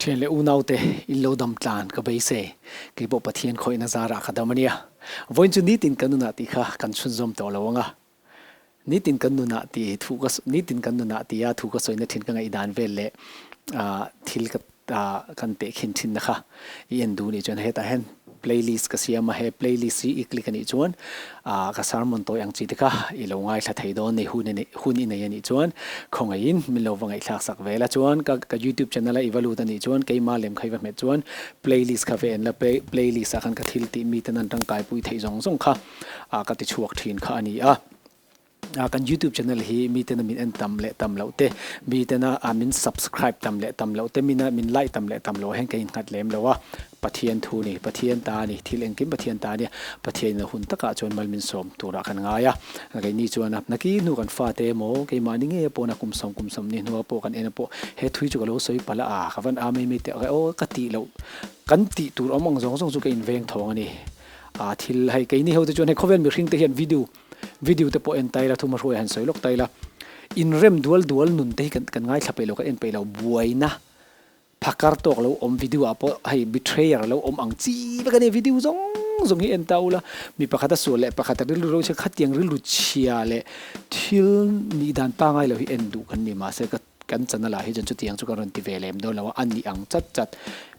Thian leh unaute in lo dam tlan ka beisei. Keipawh Pathian khawihna zarah ka dam a nia. Vawiin chu nitin kan nunah tih kha kan chhunzawm tawh lo ang a. Nitin kan nunah tih thu ka nitin kan nunah tia thu ka sawina thin ka ngaihdan vel leh thil ka kan tehkhin thinna kha i en duh nih chuan hetah hian playlist ka siam a, he playlist hi i click anih chuan ka sermon tawi ang chi te kha i lo ngaithla thei dawn ni hun hun i nei anih chuan khawngaihin min lo va ngaihthlak sak vel a chuan ka ka youtube channel a i va lut anih chuan keima lem kha i va hmet chuan playlist kha ve en la playlist ah khan ka thil tih miten an tangkaipui theih zawng zawng kha ka ti chhuak thin kha a ni a. Kan youtube channel hi miten a min en tam leh tam loh te, miten a min subscribe tam leh tam loh te, mina min like tam leh tam loh hian ka innghat lem lo a, Pathian thu ni, Pathian ta a ni, thil engkim Pathian ta a nia, Pathianin a hun takah chuan mal min sawm turah kan ngai a, keini chuan a naki hnu kan fate emaw keimahni ngei a pawna kum sawm kum sawm ni hnua pawh kan en a pawh he thui chu ka lo sawi palh a, a ka van a mai mai teh aw ka tih loh kan tih tur awm ang zawng zawng chu ka inveng thawng a ni, a thil hei keini ho te chuan hei khawvel mihring te hian video Video te pawh en ta ila, thuma hruai han sawi lawk ta ila, inrem dual dual nun te hi kan kan ngaithla peih lo, kan en peih lo, buaina phakar tawk lo awm video ah pawh hei betrayer lo awm ang chi vek a ni, video zawng zawng hi en ta ula, mi pakhat a sual leh pakhat a rilru ro chhia khatiang rilru chhia leh thil nih dan pangai lo hi en duh kan ni mahse ka kan channel ah hi chuan chutiang chu kan rawn ti ve lem dawn lo a, a ni ang chat chat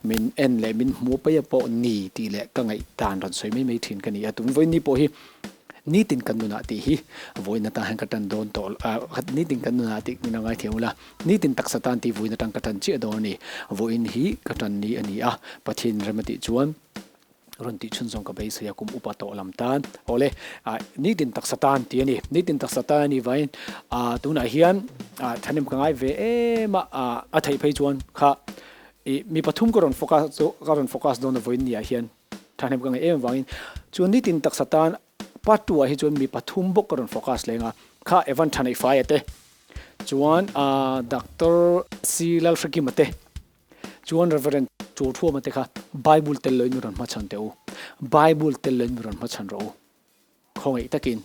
min en leh min hmu paih a pawh ni tih leh ka ngaihdan rawn sawi mai mai thin ka ni a, tun vawiin ni pawh hi. Nitin kan nunah tih hi vawiin atang hian ka tan dawn tawh nitin kan nunah tih min a ngaithiam ula, nitin taksa tan tih vawiin atang ka tan chiah dawn a ni. Vawiin hi ka tan ni a ni a, Pathian rem a tih chuan rawn tih chhun zawng ka beisei a kum upa tawh lam tan. Awle, nitin taksa tan tih a ni. Nitin taksa tan a nih vangin tunah hian thahnem ka ngai ve em a, a theih phei chuan kha ih mi pathum ka rawn focus ka rawn focus dawn a vawiin niah hian. Thahnem ka ngaih em avangin chuan nitin taksa tan part 2 ah hi chuan mi pathum bawk ka rawn focus leng a, kha Evan Thaneihfaia te chuan Doctor C Lalhrekima te chuan Reverend Chawlthuama te kha Bible tel loin mi rawn hmachhan teh u, Bible tel loin mi rawn hmachhan rawh u. Khawngaih takin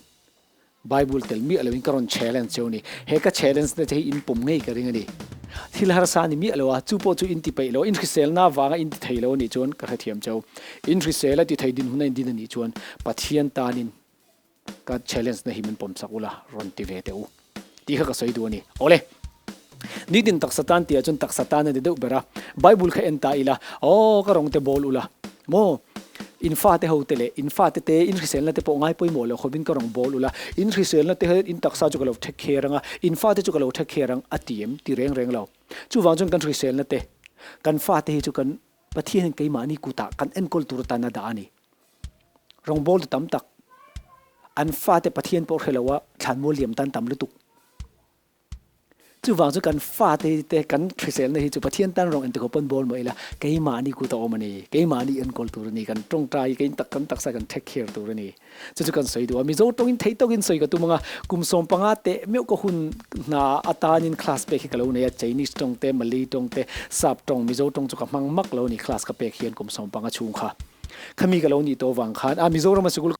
Bible tel miah loin ka rawn challenge cheu a ni. He ka challenge na che hi in pawm ngei ka ring a ni. Thil harsa ni miah lo a, chu pawh chu in ti peih lo, in hriselna avanga in ti thei lo a nih chuan ka hrethiam cheu. In hrisel a ti thei dinhmun a in din a nih chuan Pathian tanin ka challenge na hi min pawm sak ula rawn ti ve teh u tih kha ka sawi duh a ni. Awle! Nitin taksa tan tihah chuan taksa tan a ni deuh ber a, Bible kha en ta ila, aw ka rawng te bawl ula maw, in fate ho te leh in fate te in hriselna te pawh ngai pawimawh loh khawpin ka rawng bawl ula, in hriselna te hian in taksa chu ka lo thek kher ang a, in fate chu ka lo thek kher ang a ti em? Ti reng reng lo. Chuvang chuan kan hriselna te, kan fate hi chu kan Pathianin keimahni kutah kan enkawl tur atan a dah a ni. Rawngbawl tu tam tak, an fate Pathian pawh hre lo a, thlanmual liam tan tam lutuk. Chuvang chu kan fate te kan hriselna hi chu Pathian tan rawng engtikawh pawn bawl mah ila keimahni kut a awm a ni, keimahni enkawl tur a ni, kan tawngtai kein tak kan taksa kan take care tur a ni. Chu chu kan sawi duh a, Mizo tawngin theih tawkin sawi ka tum ang a, kum 15 teh meuh ka hun hna atanin class pek hi ka lo nei a, Chinese tawng te, Malay tawng te, Sap tawng, Mizo tawng chu ka hmang mak lo a ni class ka pek hian kum 15 chhung kha. Khami ka lo nih tawh avang khan a Mizorama sikul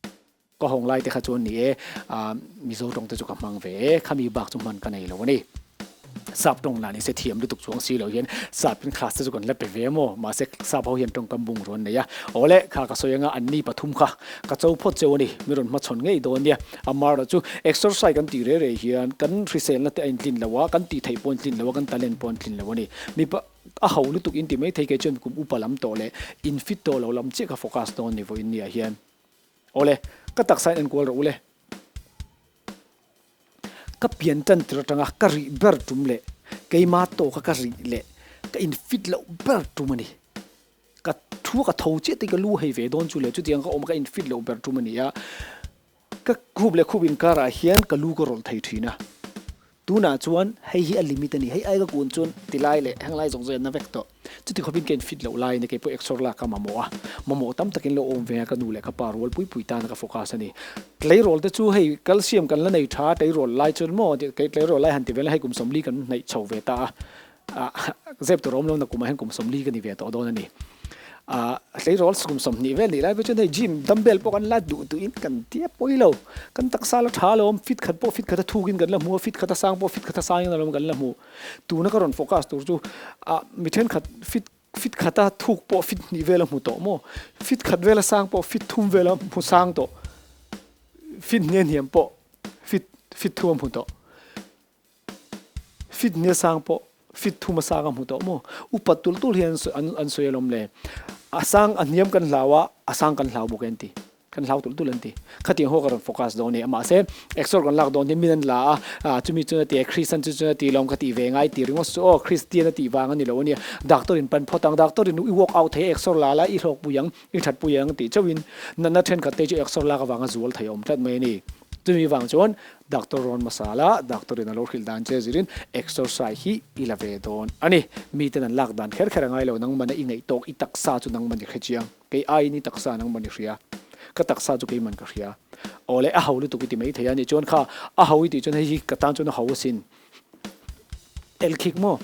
Ka hawng lai te kha chuan ni e, Mizo tawng te chu ka hmang ve e, khami bak chu hman ka nei lo a ni. Sap tawng lah nise thiam lutuk chuang si lo hian sap in class te chu kan la pe ve maw, mahse sap ho hian tawngkam bung ruan nei a. Awle, kha ka sawi anga an ni pathum kha ka cho phawt cheu a ni, mi rawn hmachhawn ngei dawn nia. Amaherawh chu exercise kan tih reh reh hian kan hriselna te a intlin lo a, kan tih theih pawh a intlin lo a, kan talent pawh a intlin lo a ni. Mipa a ho lutuk in ti mai thei kei chuan kum upa lam tawh leh in fit tawh lo lam chiah kha focus dawn ni vawiin nia hian. Awle, ka taksa in enkual rawh ule. Ka pian tan tir atanga ka rih ber tum leh keima tawka ka rih leh ka in fit loh ber tum a ni. Ka thu ka tho chiah te ka lu hei ve dawn chu le chutiang ka awm a ka in fit loh ber tum a ni a. Ka khup leh khup inkarah hian ka lu ka rawlh thei thin a. Tunah chuan hei hi a limit a ni, hei ai ka kun chuan ti lai leh heng lai zawng zawng hian na vek tawh. Chuti khawpin ka infit loh laiin kei pawh exor lak ka mamawh a, mamawh tam takin lo awm ve a, ka nu leh ka pa rual pui pui tana ka focus a ni. Tleirawl te chu hei calcium kan la nei tha, tleirawl lai chuan maw kei tleirawl lai han ti vel a, hei kum 40 kan hnaih chho ve ta a, zep tur awm lo na kumah hian kum 40 ka ni ve tawh dawn a ni. Tleirawl kum 20 vel nih lai pawh chuan hei gym dumbbell pawh kan la duh duhin kan tia pawi lo, kan taksa la tha lo, fit khat pawh fit khat a thukin kan la hmu a, fit khat a sang pawh fit khat a sangin alawm kan la hmu. Tuna ka rawn focus tur chu mi thenkhat fit. Fit khata thuk pawh fit hnih vel a hmu tawh maw? Fit khat vela sang pawh fit thum vel a hmu sang tawh. Fit hniam hniam pawh fit fit thum a hmu tawh. Fit hnia sang pawh fit thum a sang a hmu tawh maw? Upa tul tul hi an an sawi alawm le. A sang a hniam kan hlau a, a sang kan hlau bawk e an ti. Kan hlau tulh tulh an ti. Khatiang ho ka rawn focus dawn e. Mahse, exor kan lak dawn hian min an la a, chumi chuan a ti a, Christian chu chuan a ti lawm ka tih ve ngai ti ringawt chu aw, Christian a tih vang a ni lo a nia. Doctor in pan phawt ang, doctor in i walk out thei a, exor la la, i hlawk pui ang, i that pui ang tih chauhin natna thenkhat te chu exor lak avanga zual thei a awm tlat mai a ni. Chumi vang chuan doctor rawn hmasa la, doctor in a lo hrilh dan che zirin exercise hi i la ve dawn a ni. Miten an lak dan kher kher a ngai lo, nangmana i ngaih tawk i taksa chu nangman i hre chiang. Kei aiin i taksa nangman i hria, ka taksa chu keiman ka hria. Aw le, a ho lutuk i ti mai thei a nih chuan kha a ho i tih chuan hei hi ka tan chuan a ho asin. Elkhik maw?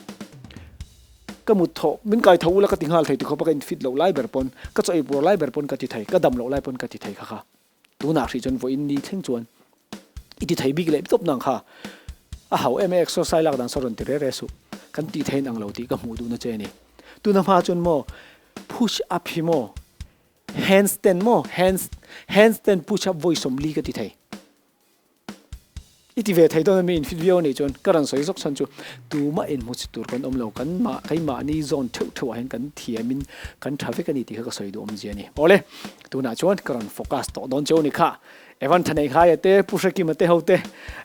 Ka mut thawh, min kai tho ula ka ti nghal thei ti khawp a ka infit loh lai ber pawn, ka chaw ei puar lai ber pawn ka ti thei, ka dam loh lai pawn ka ti thei kha kha. Tunah hrih chuan vawiin ni thleng chuan i ti thei bik leh tawp nang kha. A hau em e exercise lak dan saw rawn ti re re suh. Kan tih theiin ang lo tih ka hmuh duhna che a ni. Tuna hma chuan maw push up hi maw handstand maw handstand push up vawi 40 ka ti thei. I ti ve thei dawn a mi in fit viau a nih chuan ka rawn sawi zawk chhan chu tumah inhmu chhe tur kan awm lo, kan mah keimahni zawn theuh theuh ah hian kan thiam in kan tha vek a ni tih kha ka sawi duh awmzia a ni. Awle, tunah chuan ka rawn focus tawh dawn cheu a ni kha. Evan Thaneihhaia te, Pu Hrekima te ho te,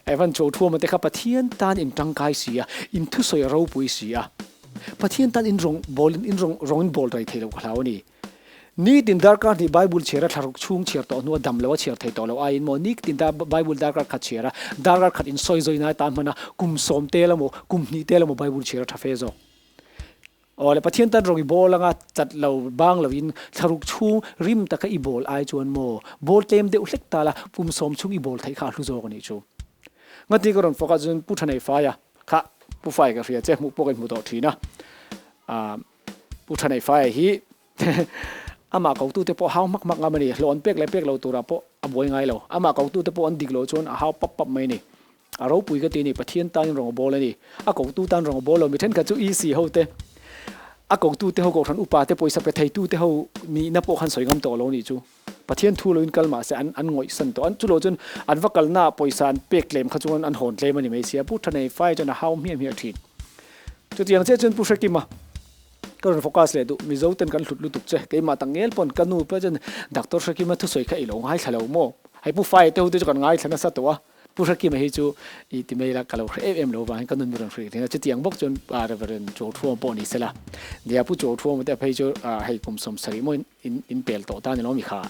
Evan Chawthuama te kha Pathian tan in tangkai si a, in thusawi a ropui si a. Pathian tan in rawng bawl in rawng rawng in bawl rei thei lo ka hlau a ni. Nitin darkar hnih Bible chhiar a thlaruk chhung chhiar tawh hnua dam lo a chhiar thei tawh lo aiin maw nitin ta Bible darkar khat chhiar a, darkar khat in sawi zawi nai tan hman a, kum sawm tel emaw kum hnih tel emaw Bible chhiar a tha fe zawk. Aw le Pathian tan rawng i bawl anga chat lo bang lo in thlaruk chhung rim taka i bawl ai chuan maw bawl tlem deuh hlek ta la kum sawm chhung i bawl theih kha a hlu zawk a nih chu. Ngati ka rawn fawk a chuan Pu Thanei Faia kha Pu Fai ka hria che hmuh pawh ka inhmu tawh thin a. Pu Thanei Faia hi amah kotute pawh hau hmak hmak ngam a ni. Hlawh an pek leh pek lo turah pawh a buai ngai lo. Amah kotute pawh an dik loh chuan a hau pap pap mai a ni. A ropui ka ti a ni, Pathian tanin rawng a bawl a ni. A kotu tan rawng a bawl lo. Mi thenkhat chu EC ho te, a kotute ho kohhran upa te, pawisa pe theitute ho nihna pawh khan sawi ngam tawh lo a nih chu. Pathian thu loin kal mahse an an ngawihsan tawh. An chulo chuan an va kalnaah pawisa an pek tlem kha chuan an hawn tlem a ni mai sia. Pu Thanei Fai chuan a hau hmiah hmiah thin. Chutiang chiah chuan Pu Hrekima ka rawn focus leh duh. Mizo ten kan hlut lutuk che. Keimah tak ngel pawn ka nu pawh chuan Doctor Hrekima thusawi kha i lo ngaithla lo maw? Hei Pu Faia te ho te chu kan ngaithla nasa tawh a. Pu Hrekima hi chu i ti mai la, ka lo hre em em lo vangin ka nun mi rawn hruih thin a, chutiang bawk chuan Reverend Chawlthuama pawh ni sela. Nia Pu Chawlthuama te phei chu hei kum 70 maw in in pel tawh ta ni lo mi kha.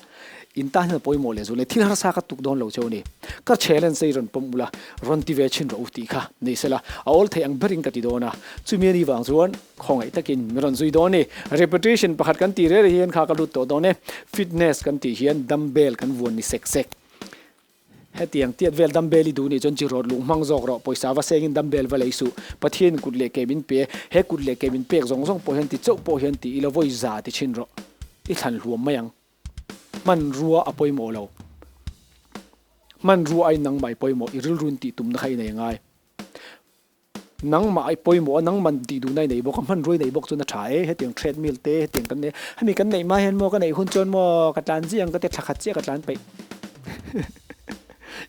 In tan hian a pawimawh leh zual e, thil harsa ka tuk dawn lo cheu a ni. Ka challenge hi rawn pawm ula, rawn ti ve chhin rawh u tih kha ni sela, a awl thei ang berin ka ti dawn a. Chumi a nih vang chuan khawngaih takin mi rawn zui dawn a ni. Repetition pakhat kan tih reh reh hian kha ka lut tawh dawn e. Fitness kan tih hian dumbbell kan vuan ni sek sek. Hetiang tiat vel dumbbell i duh nih chuan chi rawt lung hmang zawk rawh, pawisa va sengin dumbbell va lei suh. Pathianin kut leh ke min pe, he kut leh ke min pek zawng zawng pawh hian ti chauh pawh hian ti ila vawi za ti chhin rawh. I thlan hluam mai ang. Hmanrua a pawimawh lo. Hmanrua aiin nangmah i pawimawh, i rilruin tih tumna kha i nei angai. Nangmah i pawimawh a, nangman tih duhna i nei bawk a, hmanrua i nei bawk chuan a tha e, hetiang treadmill te hetiang kan nei, hemi kan neih hma hian maw ka neih hun chuan maw ka tlan chiah ang ka ti thla khat chiah ka tlan peih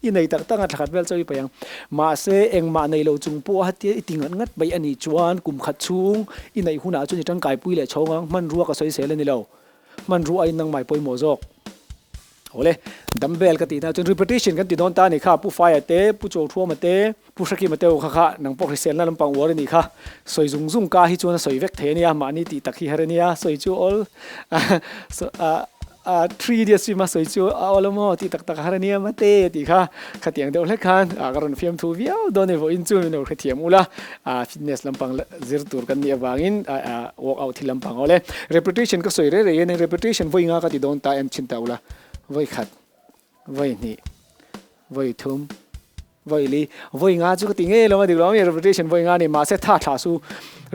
i nei tak tak a thla khat vel chu i peih ang mahse engmah nei lo chung pawh a hetia i ti ngat ngat peih a nih chuan kum khat chhung i neih hunah chuan i tangkai pui leh chhawng ang hmanrua ka sawi sel a ni lo hmanrua aiin nangmah i pawimawh zawk. Awle, dumbbell ka tih na chuan repetition kan ti dawn ta a nih kha, Pu Faia te, Pu Chawlthuama te, Pu Hrekima te ho kha kha nang pawh hriselna lampang uar a nih kha, sawi zung zung ka hi chuan a sawi vek thei a nia, mahni tih tak hi har a nia, sawi chu awl a three idiots film a sawi chu a awl a maw tih tak tak a har a nia mate a tih kha, khatiang deuh hlek khan ka rawn fiam thu viau dawn e vawiin chu min lo hrethiam ula, fitness lampang zir tur kan nih avangin workout hi lampang awle repetition ka sawi rei rei hian repetition vawi nga ka ti dawn ta em chhin ta ula vawi khat vawi hnih vawi thum vawi li vawi nga chu ka ti ngei lo a dik lo ami repetition vawi nga ni mahse tha thla su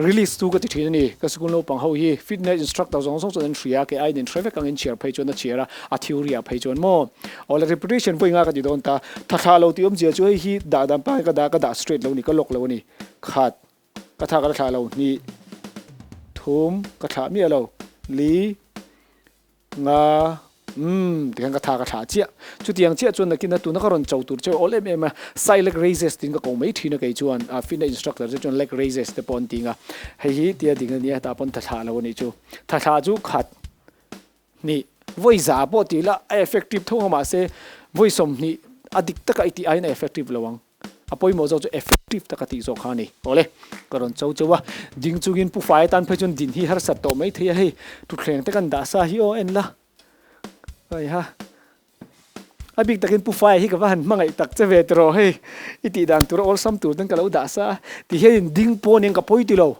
release tu ka ti thin ani ka school naupang ho hi fitness instructor zawng zawng chuan an hria ke aiin in hre vek ang in chhiar phei chuan a chhiar a a theory ah phei chuan maw awle repetition vawi nga ka ti dawn ta tha thla lo tih awmzia chu hei hi dah dan pangai ka dah ka dah straight lo ni ka lock lo ani khat Ka tha ka la thlah lo hnih, Thum, ka thlah miah lo. Li, nga, umm, tikhan ka tha ka thlah chiah. Chutiang chiah chuan nakin a tuna ka rawn cho tur che awl em em a, side leg raises tiin ka ko mai thin a kei chuan, a fitness instructor te chuan leg raises te pawh an ti nga. Hei hi tia ding a nia, hetah pawn tha thlah lo a nih chu. Tha thlah chu khat. Hnih, vawi za pawh ti ila a effective tho ang mahse vawi 20 a dik taka i tih aiin a effective lo ang. A pawimawh zawk chu effective taka tih zawk kha a ni. Awle, ka rawn cho cheu a, ding chungin Pu Fai atan phei chuan din hi harsat tawh mai thei a hei, thutthleng te kan dah sa hi aw en la. Haiha. A bik takin Pu Faia hi ka va han hmangaih tak che ve tiraw hei, i tih dan tura awlsam tur ten ka lo dah sa a, ti hian in ding pawh aniang ka pawi ti lo,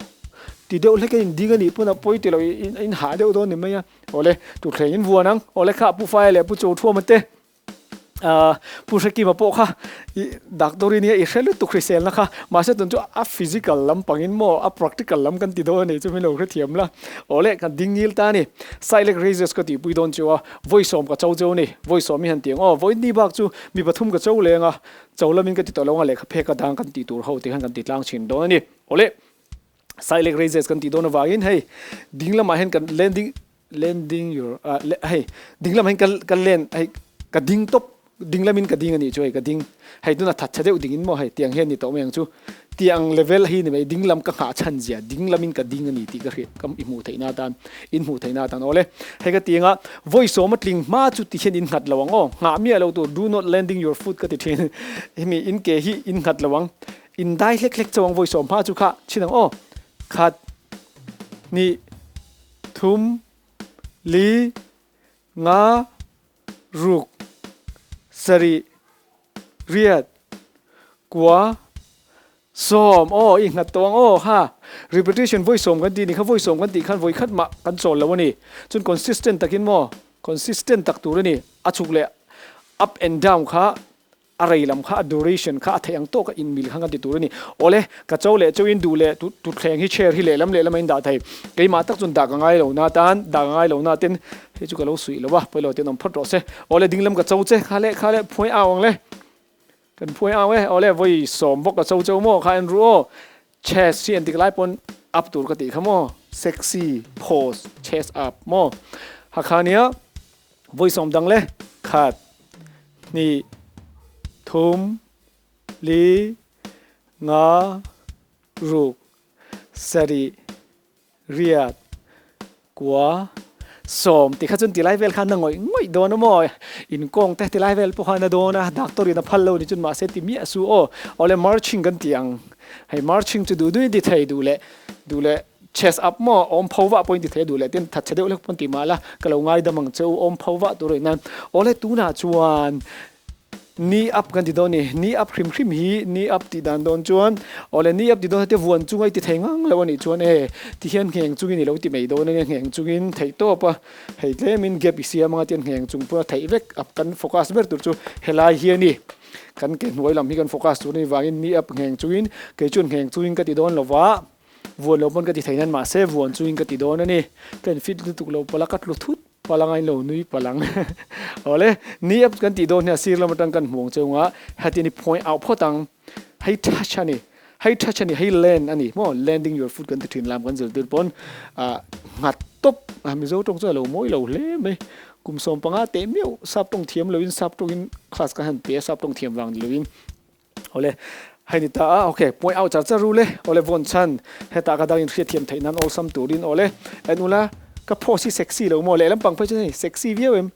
ti deuh hlek a in ding anih pawn a pawi ti lo, in hah deuh dawn ni mai a, awle tukthleng in vuan ang, awle kha Pu Faia leh Pu Chothuama te ahh Pu Hrekima pawh kha i doctor i nia i hre lutuk hriselna kha, mahse tun chu a physical lampangin maw a practical lam kan ti dawn a nih chu min lo hrethiam la, awle kan ding ngil ta a ni, Silek Raises ka tihpui dawn chu a. Vawi 10 ka cho cheu ni, vawi 10 i han ti ang aw, vawi ni bak chu mi pathum ka cho leng a, cho lamin ka ti tawh lo ang a lehkha phek a dang kan tih tur ho tih khan kan ti tlang thin dawn a ni. Awle, side leg raises kan tih dawn avangin hei ding lamah hian kan landing, landing your, ah hei ding lamah hian ka ka land hei ka ding tawp, ding lamin ka ding a nih chu hei ka ding, hei tuna thatchhe deuh dingin maw hei tiang hian ni tawh mai ang chu. Tiang level hi ni mai, ding lam ka nghah chhan zia, ding lamin ka ding a ni tih ka hriat, ka i hmuh theihna atan, in hmuh theihna atan awle. Hei ka ti anga, vawi 10 a tling hma chu ti hian in nghat lo ang aw, nghah miah lo tur, do not landing your foot ka ti thin, hemi in ke hi in nghat lo ang, in dai hlek hlek chauh ang vawi 10 hma chu kha chhin ang aw, khat, hnih, thum, li, nga, ruk, sarih, riat, kua, 10, aw i nghat tawh ang aw ha, repetition vawi 10 kan tih ni kha vawi 10 kan tih khan vawi khat mah kan chawl lo a ni, chuan consistent takin maw consistent tak tur a ni, a chhuk leh up and down kha A rei lam kha, a duration kha a theih ang tawk a inmil kha kan ti tur a ni. Awle, ka cho leh chauhin duh leh tutthleng hi chair hi lehlam lehlam a indah thei. Keimah tak chuan dah ka ngai lo na tan, dah ka ngai lo na ten hei chu ka lo suih lo a, pawilo ten awm phawt rawh se. Awle, dinglam ka cho che, kha leh kha leh phuai au ang le. Kan phuai au e, awle vawi 10 bawk ka cho cheu maw kha en ru aw. Chest hi entik lai pawn up tur ka tih kha maw, sexy pose chest up maw. Hakha nia vawi 10 dang le, khat. Hnih, thum, li, nga, ruk, sarih, riat, kua, 10 ti kha chuan tilai vel khan a ngawih ngawih dawn a maw? Inkawng te tilai vel pawh khan a dawn a, doctor in a phal lo ni chuan mahse ti miah su aw. Awle marching kan ti ang, hei marching chu duh duhin ti thei duh leh duh leh Chest up maw awm pho vah pawhin ti thei a duh leh tin thatchhe deuh hlek pawn ti mah la ka lo ngaidam ang che u awm pho vah tur a innan awle tunah chuan knee up kan ti dawn a ni knee up hrim hrim hi knee up tih dan dawn chuan awle knee up tih dawn heti vuan chunga i ti thei ngang lo a nih chuan e ti hian ngheng chungin i lo ti mai dawn a nia ngheng chungin theih tawp a hei tlemin gap i siam anga tian ngheng chung pawh a theih vek a kan focus ber tur chu helai hi a ni kan ke hnuai lam hi kan focus tur a nih vangin knee up ngheng chungin kei chuan ngheng chungin ka ti dawn lova. Vuan lo pawn ka ti thei nan mahse vuan chuin ka ti dawn a ni. Ka in fit lutuk lo palh a, ka tlu thut palh anga in lo nui palh ang. Awle, ni app kan tih dawn hian sir lam atang kan hmuh ang cheu nga, heti ni point out phawt ang. Hei touch a ni, hei touch a ni, hei land a ni maw, landing your foot kan ti thin lam kan zirtir pawn ah nghat tawp a Mizo tawng chu a lo mawi lo hle mai. Kum 15 teh miauh sap tawng thiam loin sap tawngin class ka han pe a, sap tawng thiam vang ni loin. Awle, hei ni ta a, ok, point out char char ru le, awle vawn chhan, hetah ka dang in hriatthiam theih nan awlsam turin awle, en ula, ka pose hi sexy lo maw, lehlam pang phei chuan hei sexy viau em,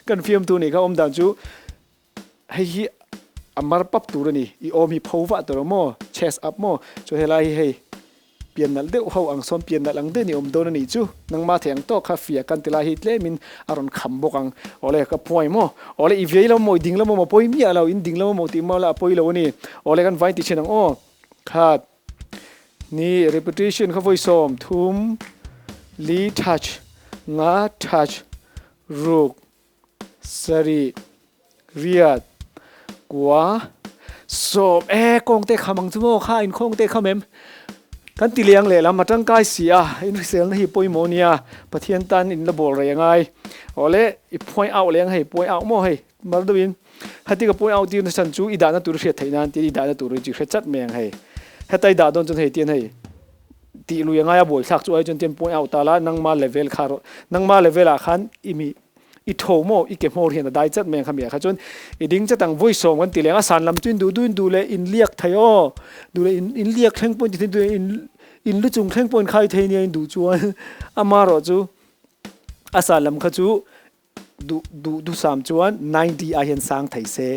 kan fiamtu nih kha awm dan chu hei hi a mar pap tur a ni, i awm hi pho vah tur ang maw, chest up maw, chuan helai hi hei. Pian nalh deuh ho ang sawn pian nalh ang deuh ni awm dawn a nih chu. Nangmah thei ang tawk kha fia kan ti lai hi tlemin a rawn kham bawk ang. Awle ka phuai maw? Awle i viai lo maw? I ding lo maw? A pawi miah lo. In ding lo maw tih maw la a pawi lo a ni. Awle kan vain ti thin ang aw. Khat, hnih, repetition kha vawi 10, thum, li, touch, nga, touch, ruk, Sarih, riat, kua, 10, e kawng te kham ang chu maw kha in khawng te kham em? Kan ti liang lehlam a tangkai si a, in hriselna hi pawimawh nia, Pathian tan in la bawl rei angai. Awle i phuai auh leh ang hei, phuai auh maw hei, mar deuhin heti ka phuai auh tir na chhan chu i dahna tur i hriat theih nan tiin i dahna tur hi chu i hre chat mai ang hei. Heta i dah dawn chuan hei tian hei. Tih lui a ngai a buaithlak chu ai chuan tian point out ta la nangma level kha rawh nangma level ah khan i mi i tho maw i ke hmawr hian a dai chat mai ang kha mi ah kha chuan i ding chat ang vawi sawm kan ti leng a san lam chu in duh duh in duh leh in liak thei aw duh leh in in liak thleng pawh in ti thei duh leh in in lu chung thleng pawh in khai thei nia in duh chuan amarawh chu a san lam kha chu duh duh duhsam chuan 90 ah hian sang thei se.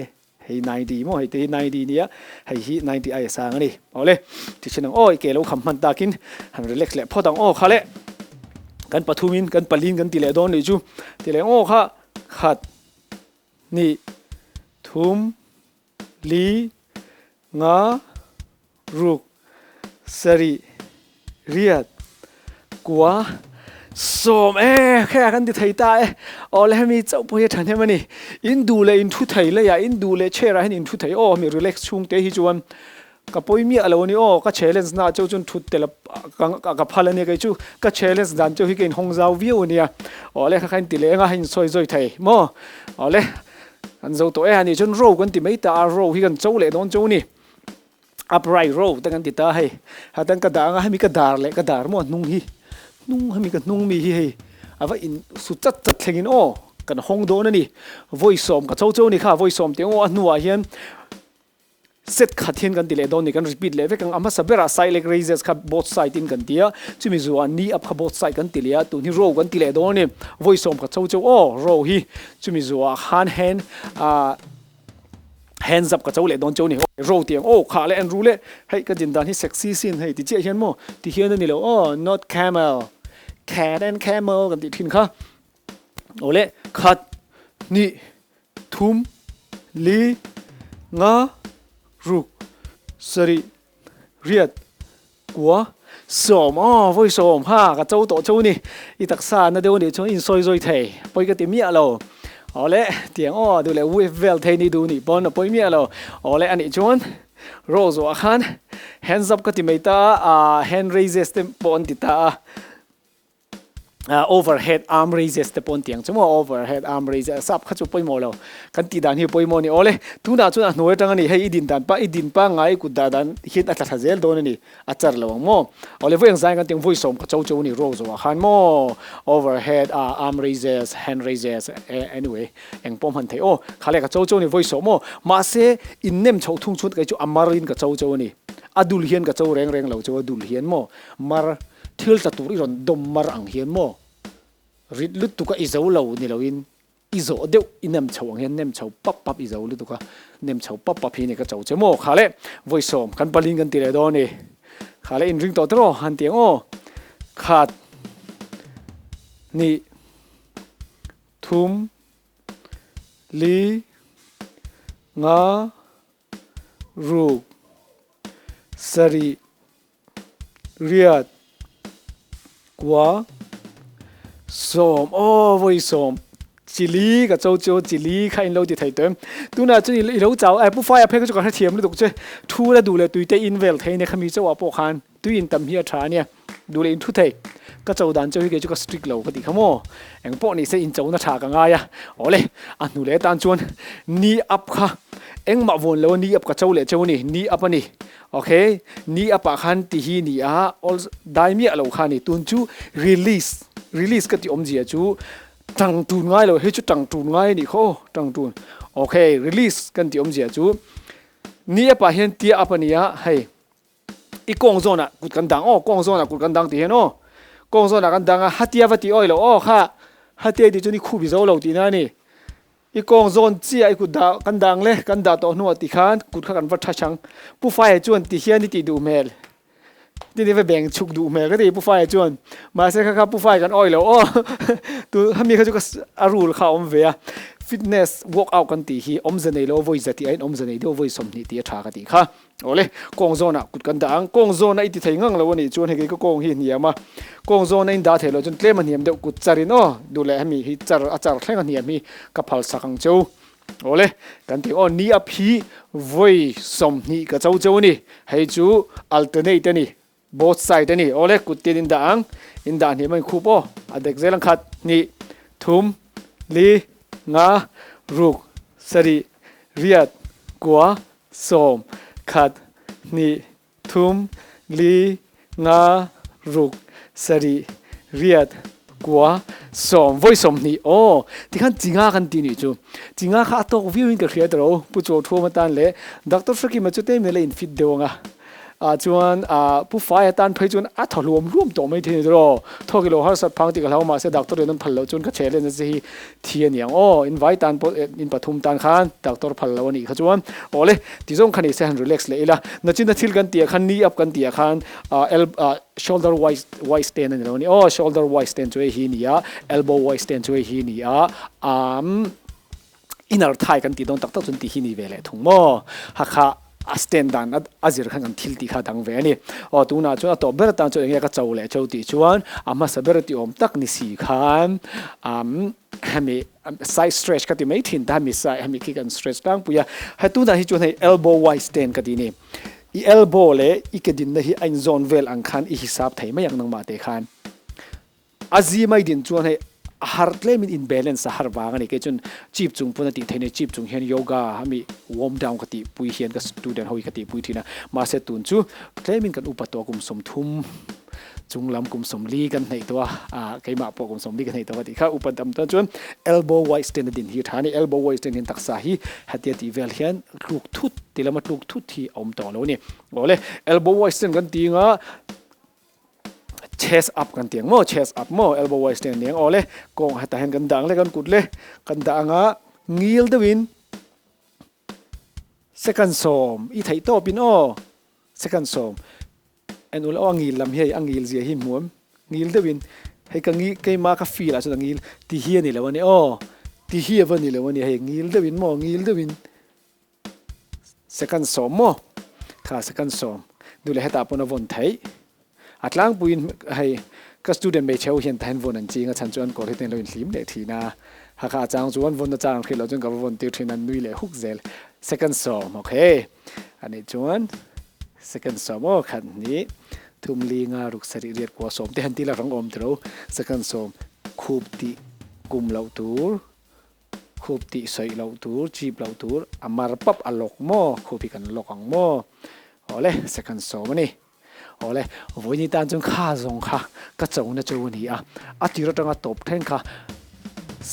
Hei 90 maw hei te hi 90 nia hei hi 90 aia sang a ni. Awle ti thin ang aw i ke lo kham hman takin han relax leh phawt ang aw kha le kan pathumin kan palin kan ti leh dawn nih chu ti leh aw kha khat ni thum li nga ruk, sarih, riat, kua, sawm e khe a kan ti thei ta e. Aw le hemi chauh pawh hi a thahnem a ni. In duh leh in thu thei leiah in duh leh chair ah hian in thu thei aw hemi relax chhung te hi chuan ka pawi miah lo a ni aw ka challenge na chauh chuan thut tel a ka phal a nia kei chu ka challenge dan chauh hi ka inhawng zau viau a nia. Aw le kha kha in ti leh anga in sawi zawi thei maw? Aw le kan zo tawh e a nih chuan row kan ti mai ta a row hi kan cho leh dawn chauh a ni. Upright row te kan ti ta hei hatan ka dah anga hemi ka dar leh ka dar maw hnung hi hnung hemi ka hnung mi hi hei a va in su chat chat thleng in aw kan hawng dawn a ni vawi sawm ka cho cho ni kha vawi sawm tih aw a hnuah hian set khat hian kan ti leh dawn ni kan repeat leh vek ang a hmasa berah side leg raises kha both side in kan ti a chumi zuah knee up kha both side kan ti leh a tun hi row kan ti leh dawn a ni vawi sawm ka cho cho aw row hi chumi zuah khan hand ah Hands up ka cho leh dawn cheu ni. Ro tiang aw khah leh an ru leh hei ka din dan hi sexy sin hei ti chiah hian maw ti hian a ni lo aw not camel cat and camel kan tih thin kha aw le khat hnih thum li nga ruk sarih riat kua sawm aw vawi sawm ha ka cho tawh cheu ni i taksa na deuh anih chuan insawi zawi thei pawi ka ti miah lo aw le tiang aw duh leh wave vel thei ni duh nih pawn a pawi miah lo aw le anih chuan row zawh ah khan hands up ka ti mai ta a hand raises te pawh an ti ta a. Overhead arm raises te pawh an ti ang chu maw overhead arm raises sap kha chu pawimawh lo kan tih dan hi pawimawh a ni awle tunah chuan a hnuai atang a ni hei i din dan pa i din pangngai i kut dah dan hian a tla thla zel dawn a ni a char lo ang maw awle vawi ang zai kan ti ang vawi sawm ka cho cho a ni row zawh ah khan maw overhead arm raises hand raises anyway eng pawh hman theih aw kha le ka cho cho a ni vawi sawm aw mahse in nem chhoh thung chuan kei chu a mar in ka cho cho a ni a dul hian ka cho reng reng lo chu a dul hian maw mar Thil tla tur i rawn dawm mar ang hian maw? Rit lutuk a i zo lo ni loin i zawh deuh i nem chho ang hian nem chho pap pap i zo lutuk a, nem chho pap pap hi ni ka cho che maw? Kha le, vawi sawm kan palin kan ti leh dawn a ni. Kha le inring tawh tawh han ti ang aw. Khat, hnih, thum, li, nga, ruk, sarih, Riat, kua, sawm, aw vawi sawm, chili ka cho chu chili kha in lo ti thei tawh em? Tunah chuan i lo chau eh pu Faia phei kha chu ka hrethiam lutuk che, thu la duh leh tui te in vel thei nia khami chauhah pawh khan tui in tam hi a tha ania, duh leh in thu thei, ka cho dan chauh hi kei chu ka strict lo ka ti kha maw, eng pawh ni se in chona tha ka ngai a, awle a hnu leh atan chuan ni up kha engmah vawn lo a ni up ka cho leh cheu a ni, ni up a ni. Ok, ni a pah khan ti hi ni a, all dai miah lo kha ni. Tun chu release, release ka ti awmzia chu tang tun ngai lo, hei chu tang tun ngai a nih khaw, tang tun. Ok, release kan ti awmzia chu ni a pah hian tia up a ni a, hei i kawng zawnah kut kan dang aw, kawng zawnah kut kan dang ti hian aw, kawng zawnah kan dang a, hatia va ti awi lo aw kha, hatia tih chu ni khup i zo lo tihna a ni. I kawng zawn chiah i kut dah kan dang le, kan dah tawh hnuah ti khan kut kha kan va tha chang. Pu Faia chuan ti hian i tih duh hmel. Ti ni va beng chhuk duh hmel ka ti Pu Faia chuan. Mahse kha kha Pu Faia kan awih lo aw. Tu hemi kha chu ka a rule kha a awm ve a. Fitness workout kan tih hi awmze nei lo vawi za tih aiin awmze nei deuh vawi 20 tih a tha ka tih kha. Awle, kawng zawnah kut kan dah ang. Kawng zawna i ti thei ngang lo a nih chuan hei kei ka kawng hi hniam a. Kawng zawna in dah thei loh chuan tlem a hniam deuh kut char in aw, duh leh hemi hi char a char thleng a hniam hi ka phal sak ang cheu. Awle, kan ti aw, ni a phi vawi 20 ka cho cheu a ni. Hei chu alternate a ni. Both side a ni. Awle, kut tin in dah ang. In dah hniam a inkhup aw. A dek zel ang khat, hnih, thum, li, nga, ruk, sarih, riat, kua, sawm, khat, hnih, thum, li, nga, Ruk, sarih, riat, kua, sawm, vawi 20, aw, tikhan chinga kan ti nih chu. Chinga kha a tawk viau in ka hria tawh Pu Chawthuam atan leh Doctor Hrekima chu tlem ila in fit deuh ang a. Ah chuan ah Pu Fai atan phei chuan a thaw hluam hluam tawh mai thei ni tawh. Thawk i lo harsat phang tih ka hlau mahse doctor in an phal loh chuan ka chhe len a che hi thi a ni ang aw. In vai tan pawh in pathum tan khan doctor phal lo a nih kha chuan aw le ti zawng kha ni se han relax leh ila. Nachina thil kan tih ah khan knee up kan tih ah khan ah el ah shoulder wide wide stand a ni lo a ni aw shoulder wide stand chu hei hi a ni a elbow wide stand chu hei hi a ni a umm inner thigh kan tih dawn tak tak chuan tih hi a ni ve leh thung maw hakha a stand dan a zir khan kan thil tih kha a dang ve a ni aw tunah chuan a tawp ber atan chuan eng nge ka cho leh cho tih chuan a hmasa ber tih awm tak ni si khan umm hemi side stretch ka ti mai thin ta hemi side hemi khi kan stretch tlangpui a hei tunah hi chuan hei elbow wide stand ka ti a ni. I elbow leh i ke dinna hi a inzawn vel ang khan i hisap thei mai ang nangmah te khan. A zi mai din chuan hei a har tlemin in balance a har vang a ni. Kei chuan chip chung pawn a tih theih a ni. Chip chung hian yoga ami warm down ka tihpui hian ka student ho hi ka tihpui thin a. Mahse tun chu tlemin kan upa tawh a kum 30 chung lam kum 40 kan hnaih tawh a, ah keimah pawh kum 40 ka hnaih tawh ka tih kha upa dam tan chuan elbow wide stand a din hi a tha a ni. Elbow wide stand hian taksa hi hetia tih vel hian tluk thut ti lama tluk thut hi a awm tawh lo a ni. Awle elbow wide stand kan ti anga chest up kan ti ang maw chest up maw elbow wide stand ni ang awle kawng hetah hian kan dah ang le kan kut le kan dah anga ngil deuhin second 10 i theih tawpin aw second 10 En ula aw a ngil lam hi hei a ngil zia hi hmuam ngil deuhin hei ka ngi keima ka feel ah chuan a ngil ti hi a ni lo a ni aw ti hi a va ni lo a ni hei ngil deuhin maw ngil deuhin second 10 maw kha second 10 duh leh hetah pawn a vawn theih a tlangpuiin hei ka student hmeichhe ho hian tahin vawn an ching a chhan chu an kawr hi te an lo inhlim leh thin a hakha a chang chuan vawn na chang an hrilh loh chuan ka va vawn tir thin a an nui leh huk zel second 10 okay anih chuan Second 10 aw khat hnih thum li nga ruk sarih riat kua 10 te han ti la rang awm tiro second 10 khup tih kum loh tur khup tih sawi loh tur chip loh tur a mar pap a lawk maw khup hi kan lawk ang maw awle second 10 a ni awle vawiini tan chuan kha zawng kha ka cho na chu a ni a a tir atanga tawp thleng kha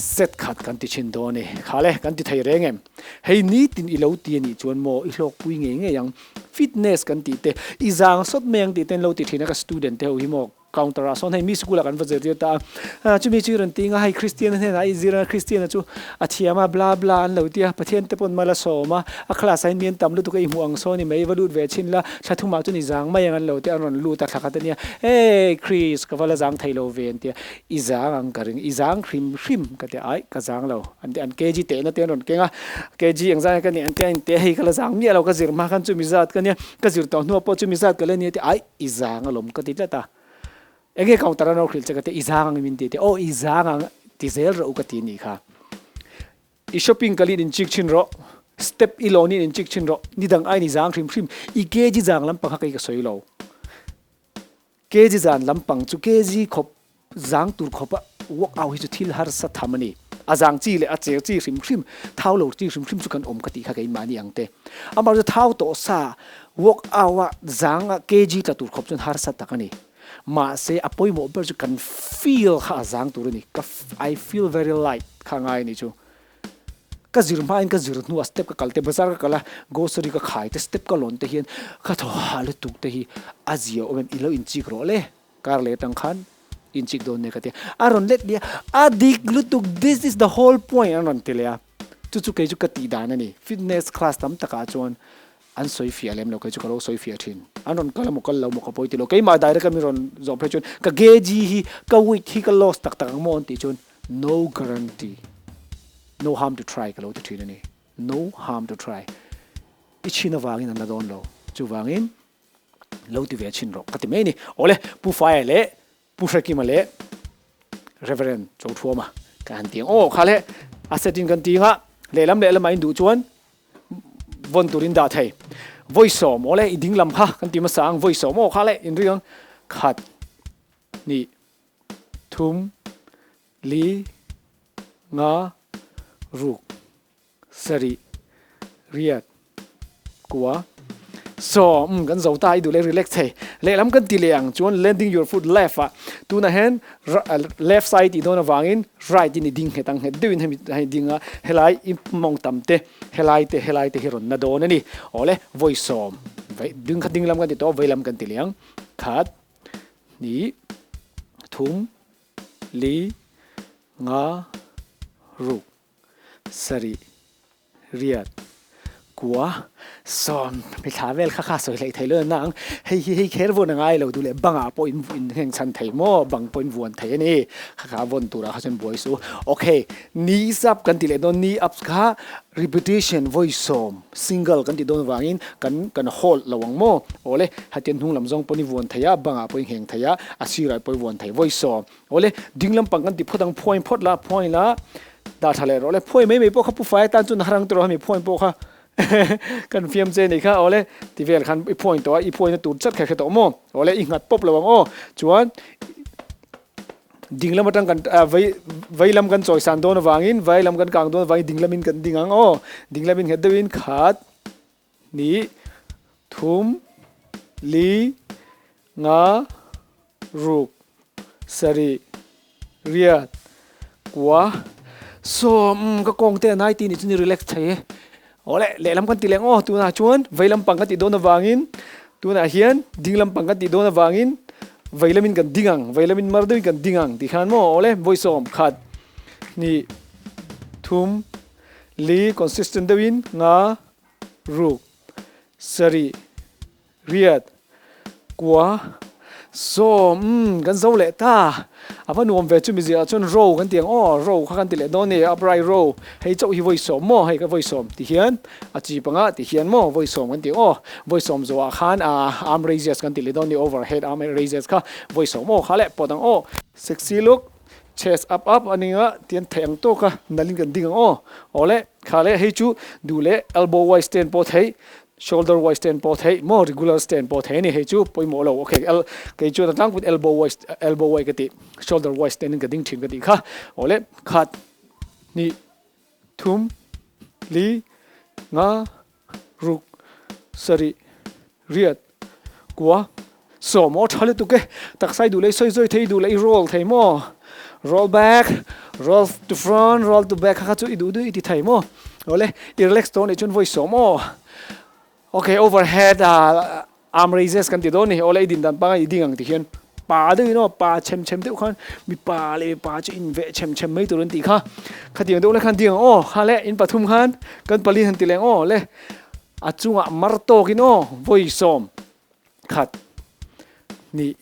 set khat kan ti thin dawn a ni kha le kan ti thei reng em hei nitin i lo ti a nih chuan maw i hlawkpui ngei ngei ang. Fitness kan tih te, i zang sawt mai ang tih te an lo ti thin a, ka student te ho hi maw counter ah sawn hei mi school ah kan va zirtir ta a, chumi chu i rawn ti nga hei Christian a hnenah i zir a, Christian a chu a thiam a bla bla an lo ti a, Pathian te pawn mal a sawm a, a class ah hian mi an tam lutuk a i hmuh ang sawn i mai va lut ve chhin la, thla thumah chuan i zang mai ang an lo ti a, an rawn lut a thla khat ania, hey Chris ka va la zang thei lo ve an ti a, i zang ang ka ring, i zang hrim hrim ka ti a, aih ka zang lo. An ti an kg tehna te an rawn keng a, kg eng zat nge ka nih an ti a, in teh hei ka la zang miah lo ka zir hma khan chumi zat ka nia, ka zir tawh hnuah pawh chumi zat ka la nia ti aih i zang alawm ka ti tlat a, eng nge counter an lo hrilh che ka ti a, i zang ang min ti a ti aw i zang ang ti zel rawh u ka ti nih kha. I shopping kalin in chik thin rawh, step i lawnin in chik thin rawh, nidang aiin i zang hrim hrim, i kg zang lampang kha kei ka sawi lo. Kg zan lampang chu kg khawp zang tur khawpa work out hi chu thil harsa tham a ni. A zang chi leh a cher chi hrim hrim, thau lo chi hrim hrim chu kan awm ka tih kha keimahni ang te. Amah chu thau tawh sa work out a zang a kg tla tur khawp chuan harsa tak a ni. Mahse a pawimawh ber chu kan feel kha a zang tur a ni. Ka I feel very light kha ngai a ni chu. Ka zir hmain ka zir hnuah step ka kal te, bazar ka kal a, grocery ka khai te, step ka lawn te hian ka thaw hah lutuk te hi a zia awm em, i lo inchik rawh le, kar leh atang khan inchik dawn nia ka ti a, a rawn let leh a, a dik lutuk this is the whole point an rawn ti leh a, chu chu kei chu ka tih dan a ni, fitness class tam takah chuan an sawi fiah lem lo, kei chu ka lo sawi fiah thin, an rawn kal emaw kal lo maw ka pawi ti lo, keimah direct a mi rawn zawh phei chuan ka kg hi ka weight hi ka loss tak tak ang maw an tih chuan No guarantee, no harm to try ka lo ti thin a ni. No harm to try. I chhin avangin an la dawn lo. Chuvangin lo ti ve chhin rawh ka ti mai a ni. Awle, Pu Faia leh Pu Hrekima leh Reverend Chothuama ka han ti ang. Aw kha le, a set in kan ti anga lehlam lehlamah in duh chuan vawn turin dah thei. Vawi 10, awle i ding lam kha kan ti hmasa ang, vawi 10 aw kha le in ring ang. Khat, hnih, thum, li, nga, ruk, sarih, riat, kua, 10 kan zo ta i duh leh relax thei. Lehlam kan ti leh ang chuan landing your foot left ah tunah hian left side tih dawn avangin right in i ding nghet ang nghet deuhin hemi hei ding a helai i mawng tam te helai te helai te hi rawn na dawn a ni. Awle vawi sawm vei ding kha ding lam kan ti tawh a vei lam kan ti leh ang khat hnih thum li nga ruk sarih riat kua sawm mithla vel kha kha sawi hleih thei lo na ang hei hi hei kher vawn a ngai lo duh leh bangah pawh in in ngheng chhan thei maw bang pawh in vuan thei a ni kha kha vawn turah kha chuan buai suh ok knees up kan ti leh dawn knee ups kha repetition vawi sawm single kan ti dawn vangin kan kan hold lo ang maw awle hetiang hnung lam zawng pawhin i vuan thei a bangah pawh i ngheng thei a a sirah pawh i vuan thei vawi sawm. Awle, ding lampang kan ti phawt ang, phuain phawt la, phuain la, dah tha leh rawh le, phuai mai mai pawh kha pu fai atan chuan har ang tawh hemi phuain pawh kha kan fiam che ni kha, awle, ti vel khan i phuain tawh a, i phuaina tur chat kha hre tawh maw, awle, i nghat pawp lo ang aw, chuan ding lam atang kan vei vei lam kan chawi san dawn avangin vai lam kan kang dawn avangin ding lamin kan ding ang aw, ding lamin nghet deuhin khat hnih thum li nga ruk sarih riat kua sawm ka kawng te a nai tih nih chu ni relax thei e awle lehlam kan ti leh ang aw tunah chuan vei lampang kan tih dawn avangin tunah hian ding lampang kan tih dawn avangin vei lamin kan ding ang vei lamin mar deuhin kan ding ang tih khan maw awle vawi 10 hnih thum li consistent deuhin nga ruk sarih Riat, kua, sawm, umm, kan zo leh ta. A va nuam ve chu miziah chuan row kan ti ang aw, row kha kan ti leh dawn ni, upright row, hei chauh hi vawi sawm maw, hei ka vawi sawm ti hian a chi panga ti hian maw vawi sawm kan ti ang aw, vawi sawm zawhah khan ah arm raises kan ti leh dawn ni, overhead arm raises kha vawi sawm aw kha leh pawt ang aw. Sexy look, chest up up a nia tian theih ang tawk a nalhin kan ding ang aw, aw le kha le hei chu duh leh elbow wide stand pawh theih Shoulder wide stand pawh theih maw regular stand pawh theih a ni hei chu pawimawh lo ok el kei chuan a tlangpui elbow wide elbow wide ka tih shoulder wide stand in ka ding thin ka tih kha awle khat hnih thum li nga ruk sarih riat kua sawm aw tha lutuk e taksa i duh leh i sawi zawi thei i duh leh i roll thei maw roll back roll to front roll to back kha kha chu i duh duh i ti thei maw awle i relax tawh anih chuan vawi sawm aw ok overhead ah arm raises kan ti dawn a ni awle i din dan pangai i ding ang ti hian pa deuh in aw pa chhem chhem deuh khan mipa leh mipa chu inveh chhem chhem mai tur an tih kha khatiang deuh lai khan ding ang aw kha le in pathum khan kan pali han ti leng aw le a chungah mar tawkin aw vawi sawm. Khat, hnih,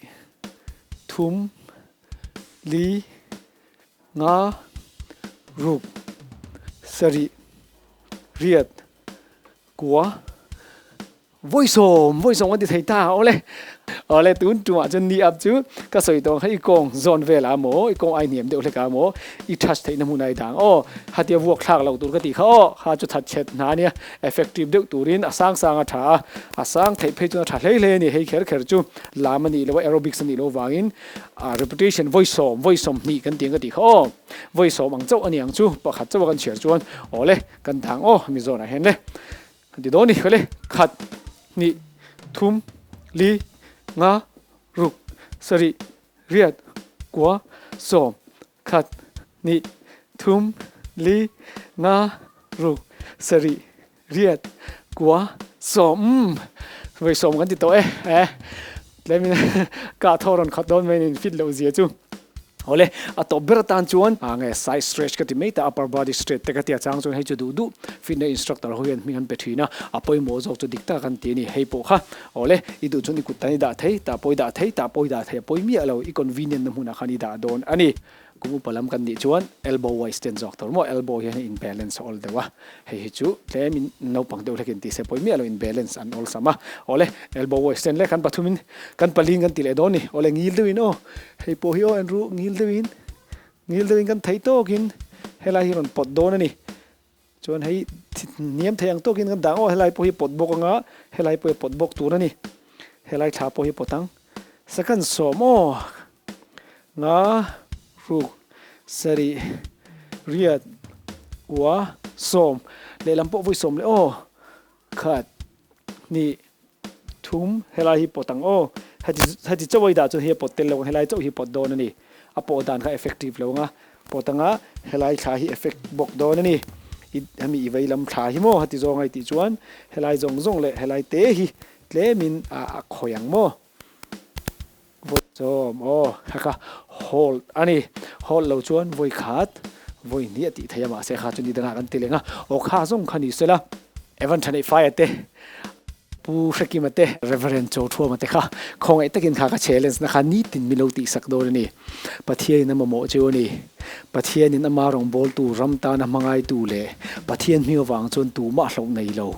thum, li, nga, ruk, sarih, riat, kua, vawi sawm, vawi sawm kan ti thei ta awle. Awle tun tumah chuan ni up chu ka sawi tawh ang kha i kawng zawn velah maw, i kawng ai hniam deuh hlek ah maw, i touch theihna hmun ai dang aw, hatia vuak thlak loh tur ka tih kha aw, kha chu that chhet hna ania. Effective deuh turin a sang sang a tha a, a sang theih phei chuan a tha hlei hlei a ni. Hei kher kher chu lam a nih loh a, aerobics a nih loh vangin repetition vawi sawm, vawi sawmhnih kan ti ang ka tih kha aw. Vawi sawm ang chauh a ni ang chu, pakhat chauh a kan chhiar chuan aw le, kan dang aw mi zawnah hian le. Kan ti dawn a ni, kha le, khat, hnih, thum, li, nga, ruk, sarih, riat, kua, sawm, Khat, hnih, thum, li, nga, ruk, sarih, riat, kua, sawm, umm, vawi sawm kan ti tawh e, eh, tlemin kah thaw rawn khat dawn mai nen fit loh zia chu. Awle, a tawp ber atan chuan a nge side stretch ka ti mai ta, upper body stretch te ka ti a chang chuan hei chu duh duh fitness instructor ho hian hming an pe thin a, a pawimawh zawk chu dik taka kan ti a ni, hei pawh kha Awle, i duh chuan i kut tan i dah thei, tah pawh i dah thei, tah pawh i dah thei, a pawi miah lo, i convenient na hmunah khan i dah dawn a ni. Kum upa lam kan nih chuan elbow wise stand zawk tur maw, elbow hian in balance a awl deuh a, hei hi chu tlem in naupang deuh hlekin tih se pawi miah lo, in balance an awlsam a. Awle, elbow wise stand leh kan pathumin kan paling kan ti leh dawn a ni. Awle, ngil deuhin aw, hei pawh hi aw en ru, ngil deuhin, ngil deuhin kan thei tawkin helai hi rawn pawt dawn a ni. Chuan hei hniam thei ang tawkin kan dah ang aw, helai pawh hi pawt bawk anga helai pawh hi pawt bawk tur a ni. Helai thla pawh hi pawt ang. Second sawm aw, nga, ruk, sarih, riat, kua, sawm, lehlam pawh vawi sawm leh aw, khat, hnih, thum, helai hi pawt ang aw, Heti heti chauh a i dah chuan hei a pawt tel lo ang, helai chauh hi a pawt dawn a ni. A pawh dan kha effective lo ang a, pawt anga helai thla hi effect bawk dawn a ni. I hemi i vei lam thla hi maw heti zawng a i tih chuan helai zawng zawng leh helai te hi tlemin a a khawi ang maw. Vawi sawm aw kha kha hold a ni. Hold lo chuan vawi khat vawi hnih a tih theih a mahse kha chu ni dangah kan ti leng a, aw kha zawng kha ni sela. Evan Thaneihfaia te. Pu Hrekima te, Reverend Chawthuama te kha khawngaih takin kha ka challenge na kha nitin min lo tihsak dawn a ni. Pathianin a mamawh cheu a ni. Pathianin ama rawngbawltu ram tana hmangaitu leh Pathian hming avang chuan tumah hloh nei lo.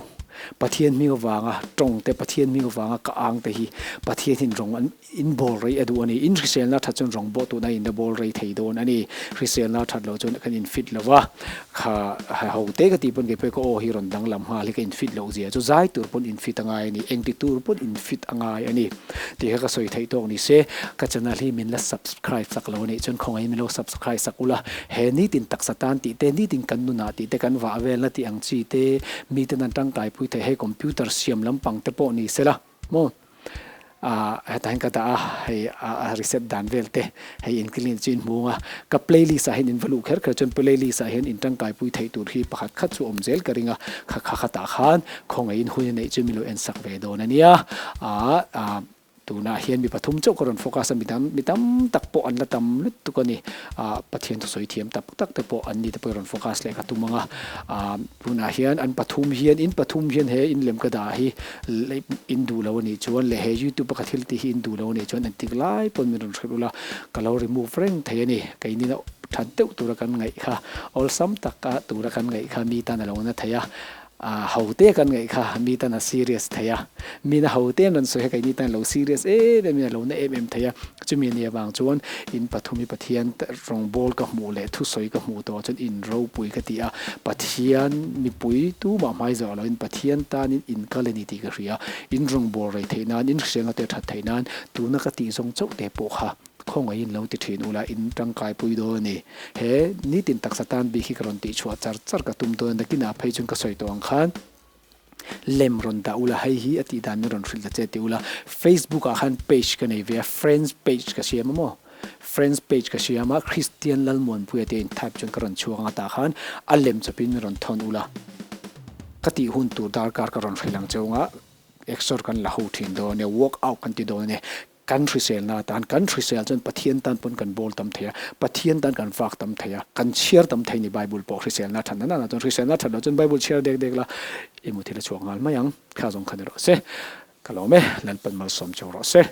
Pathian hming avanga tawng te, Pathian hming avanga ka ang te hi Pathianin rawng an In bawl rei a duh a ni. In hriselna that chuan rawng bawh tuna in la bawl rei thei dawn a ni. Hriselna that loh chuan kan in fit lo va, kha ho te ka tih pawn kei pawh ka aw hi rawn danglam nghal hi ka in fit loh zia chu zai tur pawn in fit a ngai a ni, engti tur pawn in fit a ngai a ni tih kha ka sawi theih tawk ni se. Ka channel hi min la subscribe sak lo a nih chuan khawngaih in min lo subscribe sak ula, he nitin taksa tan tih te, nitin kan nunah tih te, kan vah velna tih ang chi te, miten an tangkaipui theih hei computer siam lampang te pawh ni sela maw. Ah hetah hian ka dah a, hei a reset dan vel te hei in clean chu in hmu ang a, ka playlist ah hian in va luh kher kher chuan playlist ah hian in tangkai pui theih tur hi pakhat khat chu awm zel ka ring a, kha kha khatah khan khawngaihin hun a neih chu min lo en sak ve dawn a nia, ah ah tunah hian mi pathum chauh ka rawn focus a, midang mi tam tak pawh an la tam lutuk a ni, ah Pathian thusawi thiam tak tak te pawh an ni te pawh i rawn focus leh ka tum ang a, ah tunah hian an pathum hian in pathum hian he in lem ka dah hi In duh lo a nih chuan leh he youtube a ka thil tih hi in duh lo a nih chuan entik lai pawn min rawn hrilh ula ka lo remove reng thei a ni. Keinin a that deuh tura kan ngaih kha awlsam taka tura kan ngaih kha mi tan a lo na thei a, ho te kan ngaih kha mi tan a serious thei a, mi na ho te an rawn sawi kha keini tan a lo serious em em in a lo na em em thei a. Chumi a nih avang chuan in pathum hi Pathian rawngbawl ka hmuh leh thusawi ka hmuh tawh chuan in ropui ka ti a, Pathian mipui tumah hmai zawh loin Pathian tanin in kal a ni tih ka hria, in rawngbawl rei theih nan, in hriselna te that theih nan tuna ka tih zawng chauh te pawh kha khawngaihin lo ti thin ula in tangkai pui dawn a ni. He nitin taksa tan bik hi ka rawn tihchhuah char char ka tum dawn a, nakinah phei chuan ka sawi tawh ang khan. Lem rawn dah ula, hei hi a tih dan min rawn hrilh ta che ti ula, Facebook ah khan page ka nei ve a, friends page ka siam a maw? Friends page ka siam a, Christian Lalmuanpuia tia in type chuan ka rawn chhuak ang a tah khan a lem chawpin min rawn thawn ula, ka tih hun tur darkar ka rawn hrilh ang che unga, exer kan la ho thin dawn e, work out kan ti dawn e, Kan hriselna atan, kan hrisel chuan Pathian tan pawn kan bawl tam thei a, Pathian tan kan vak tam thei a, kan chhiar tam thei ni Bible pawh hriselna that na na chuan hriselna that loh chuan Bible chhiar dek dek la i muthil a chhuak nghal mai ang, kha zawng kha ni rawh se. Ka lawm e, Lalpan malsawm cheu rawh se.